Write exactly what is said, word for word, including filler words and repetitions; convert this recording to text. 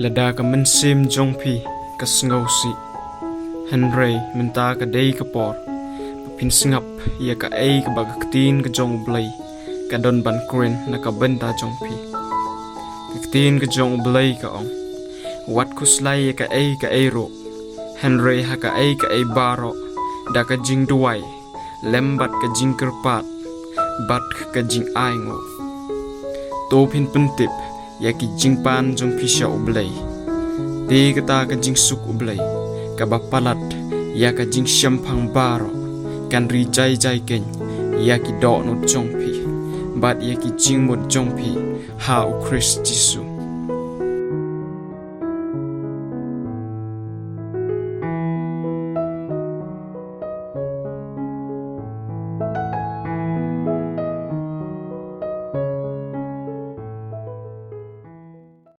Lada ka mynsiem jong phi ka sngewsih, hynrei mynta ka dei ka por ba phin sngap ïa kaei kaba ka ktien ka jong U Blei ka don ban kren na ka bynta jong phi. Ka ktien ka jong U Blei ka ong, wat khuslai ïa kaei kaei ruh, hynrei ha kaei kaei baroh da ka jingduwai lem bad ka jingkyrpad bad ka jingainguh, to phin pyntip ïa ki jingpan jong phi sha U Blei. Te kata ka jingsuk U Blei kaba palat ïa ka jingshemphang baroh kan ri jai jai keiñ ïa ki dohnud jong phi bad ïa ki jingmut jong phi ha U Khrist Jisu.